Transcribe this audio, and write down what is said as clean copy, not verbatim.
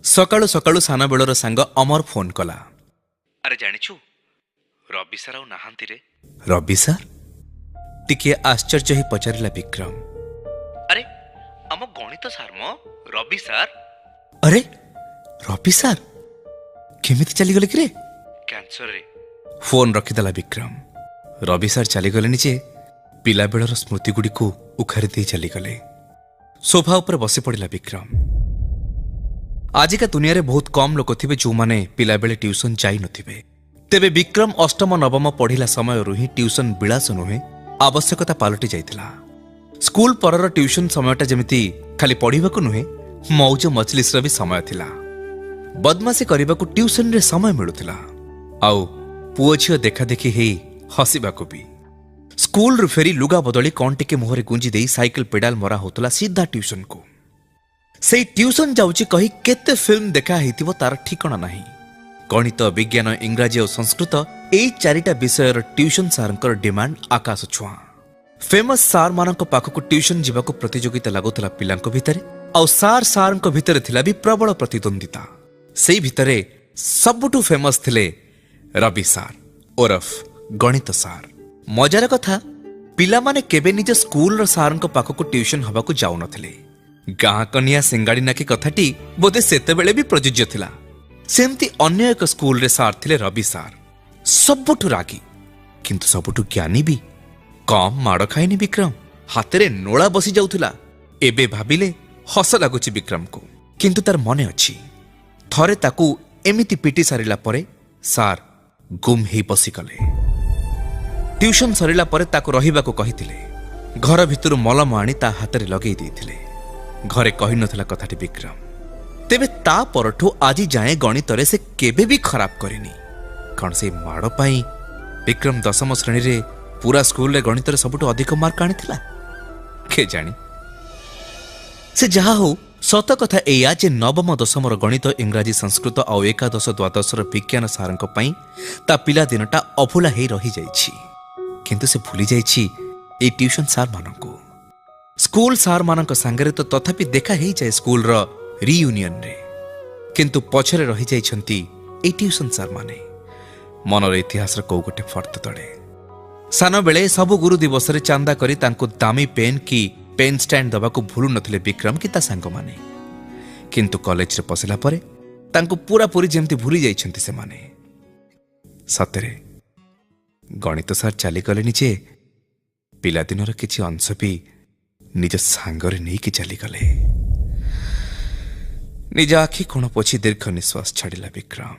ସକାଳୁ ସକାଳୁ ସାନବେଳର ସାଙ୍ଗ ଅମର ଫୋନ୍ କଲା। ଆରେ ଜାଣିଛୁ, ରବି ସାର୍ ଆଉ ନାହାନ୍ତି ରେ। ରବି ସାର୍? ଟିକିଏ ଆଶ୍ଚର୍ଯ୍ୟ ହେଇ ପଚାରିଲା ବିକ୍ରମ। ଆରେ ଆମ ଗଣିତ ସାର୍ ମ, ରବି ସାର୍। ଆରେ ରବି ସାର୍ କେମିତି ଚାଲିଗଲେ କିରେ? କ୍ୟାନ୍ସରରେ। ଫୋନ୍ ରଖିଦେଲା ବିକ୍ରମ। ରବି ସାର୍ ଚାଲିଗଲେନି ଯେ ପିଲାବେଳର ସ୍ମୃତିଗୁଡ଼ିକୁ ଉଖାରି ଦେଇ ଚାଲିଗଲେ। ସୋଫା ଉପରେ ବସି ପଡ଼ିଲା ବିକ୍ରମ। ଆଜିକା ଦୁନିଆରେ ବହୁତ କମ୍ ଲୋକ ଥିବେ ଯେଉଁମାନେ ପିଲାବେଳେ ଟ୍ୟୁସନ୍ ଯାଇନଥିବେ। ତେବେ ବିକ୍ରମ ଅଷ୍ଟମ ନବମ ପଢ଼ିଲା ସମୟରୁ ହିଁ ଟ୍ୟୁସନ୍ ବିଳାସ ନୁହେଁ, ଆବଶ୍ୟକତା ପାଲଟି ଯାଇଥିଲା। ସ୍କୁଲ ପରର ଟ୍ୟୁସନ୍ ସମୟଟା ଯେମିତି ଖାଲି ପଢ଼ିବାକୁ ନୁହେଁ, ମଉଜ ମଜଲିସର ବି ସମୟ ଥିଲା। ବଦମାସି କରିବାକୁ ଟ୍ୟୁସନରେ ସମୟ ମିଳୁଥିଲା, ଆଉ ପୁଅ ଝିଅ ଦେଖାଦେଖି ହେଇ ହସିବାକୁ ବି। ସ୍କୁଲରୁ ଫେରି ଲୁଗା ବଦଳି କ'ଣ ଟିକେ ମୁହଁରେ ଗୁଞ୍ଜି ଦେଇ ସାଇକେଲ ପେଡାଲ ମରା ହେଉଥିଲା ସିଧା ଟ୍ୟୁସନକୁ। ସେଇ ଟ୍ୟୁସନ ଯାଉଛି କହି କେତେ ଫିଲ୍ମ ଦେଖା ହେଇଥିବ ତାର ଠିକଣା ନାହିଁ। ଗଣିତ, ବିଜ୍ଞାନ, ଇଂରାଜୀ ଆଉ ସଂସ୍କୃତ ଏଇ ଚାରିଟା ବିଷୟର ଟ୍ୟୁସନ ସାର୍ଙ୍କର ଡିମାଣ୍ଡ ଆକାଶ ଛୁଆଁ। ଫେମସ୍ ସାର୍ମାନଙ୍କ ପାଖକୁ ଟ୍ୟୁସନ ଯିବାକୁ ପ୍ରତିଯୋଗିତା ଲାଗୁଥିଲା ପିଲାଙ୍କ ଭିତରେ, ଆଉ ସାର୍ ସାର୍ଙ୍କ ଭିତରେ ଥିଲା ବି ପ୍ରବଳ ପ୍ରତିଦ୍ୱନ୍ଦିତା। ସେଇ ଭିତରେ ସବୁଠୁ ଫେମସ୍ ଥିଲେ ରବି ସାର୍ ଓରଫ ଗଣିତ ସାର୍। ମଜାର କଥା, ପିଲାମାନେ କେବେ ନିଜ ସ୍କୁଲର ସାର୍ଙ୍କ ପାଖକୁ ଟ୍ୟୁସନ ହେବାକୁ ଯାଉନଥିଲେ। ଗାଁ କନିଆ ସିଙ୍ଗାଡ଼ି ନାକି କଥାଟି ବୋଧେ ସେତେବେଳେ ବି ପ୍ରଯୁଜ୍ୟ ଥିଲା। ସେମିତି ଅନ୍ୟ ଏକ ସ୍କୁଲରେ ସାର୍ ଥିଲେ ରବି ସାର୍, ସବୁଠୁ ରାଗି କିନ୍ତୁ ସବୁଠୁ ଜ୍ଞାନୀ ବି। କମ୍ ମାଡ଼ ଖାଇନି ବିକ୍ରମ, ହାତରେ ନୋଳା ବସି ଯାଉଥିଲା। ଏବେ ଭାବିଲେ ହସ ଲାଗୁଛି ବିକ୍ରମକୁ, କିନ୍ତୁ ତାର ମନେ ଅଛି ଥରେ ତାକୁ ଏମିତି ପିଟି ସାରିଲା ପରେ ସାର୍ ଗୁମ୍ ହେଇ ବସିଗଲେ। ଟ୍ୟୁସନ ସରିଲା ପରେ ତାକୁ ରହିବାକୁ କହିଥିଲେ। ଘର ଭିତରୁ ମଲମ ଆଣି ତା ହାତରେ ଲଗେଇ ଦେଇଥିଲେ। ଘରେ କହିନଥିଲା କଥାଟି ବିକ୍ରମ। ତେବେ ତା ପରଠୁ ଆଜି ଯାଏଁ ଗଣିତରେ ସେ କେବେ ବି ଖରାପ କରିନି। କ'ଣ ସେଇ ମାଡ଼ ପାଇଁ ବିକ୍ରମ ଦଶମ ଶ୍ରେଣୀରେ ପୁରା ସ୍କୁଲରେ ଗଣିତରେ ସବୁଠୁ ଅଧିକ ମାର୍କ ଆଣିଥିଲା? କେଜାଣି। ସେ ଯାହା ହଉ, ସତ କଥା ଏଇଆ ଯେ ନବମ ଦଶମର ଗଣିତ, ଇଂରାଜୀ, ସଂସ୍କୃତ ଆଉ ଏକାଦଶ ଦ୍ୱାଦଶର ବିଜ୍ଞାନ ସାରଙ୍କ ପାଇଁ ତା ପିଲାଦିନଟା ଅଭୁଲା ହେଇ ରହିଯାଇଛି। କିନ୍ତୁ ସେ ଭୁଲି ଯାଇଛି ଏଇ ଟ୍ୟୁସନ ସାର୍ମାନଙ୍କୁ। ସ୍କୁଲ ସାର୍ମାନଙ୍କ ସାଙ୍ଗରେ ତ ତଥାପି ଦେଖା ହେଇଯାଏ ସ୍କୁଲର ରିୟୁନିୟନରେ, କିନ୍ତୁ ପଛରେ ରହିଯାଇଛନ୍ତି ଏଇ ଟ୍ୟୁସନ ସାର୍ମାନେ ମନର ଇତିହାସର କୋଉ ଗୋଟେ ଫର୍ଦ୍ଦ ତଳେ। ସାନବେଳେ ସବୁ ଗୁରୁ ଦିବସରେ ଚାନ୍ଦା କରି ତାଙ୍କୁ ଦାମୀ ପେନ୍ କି ପେନ୍ ଷ୍ଟାଣ୍ଡ ଦେବାକୁ ଭୁଲୁ ନଥିଲେ ବିକ୍ରମ କି ତା ସାଙ୍ଗମାନେ। କିନ୍ତୁ କଲେଜରେ ପଶିଲା ପରେ ତାଙ୍କୁ ପୁରାପୁରି ଯେମିତି ଭୁଲି ଯାଇଛନ୍ତି ସେମାନେ। ସତରେ ଗଣିତ ସାର୍ ଚାଲିଗଲେନି ଯେ ପିଲାଦିନର କିଛି ଅଂଶ ବି ନିଜ ସାଙ୍ଗରେ ନେଇକି ଚାଲିଗଲେ। ନିଜ ଆଖି କୋଣ ପୋଛି ଦୀର୍ଘ ନିଶ୍ୱାସ ଛାଡ଼ିଲା ବିକ୍ରମ।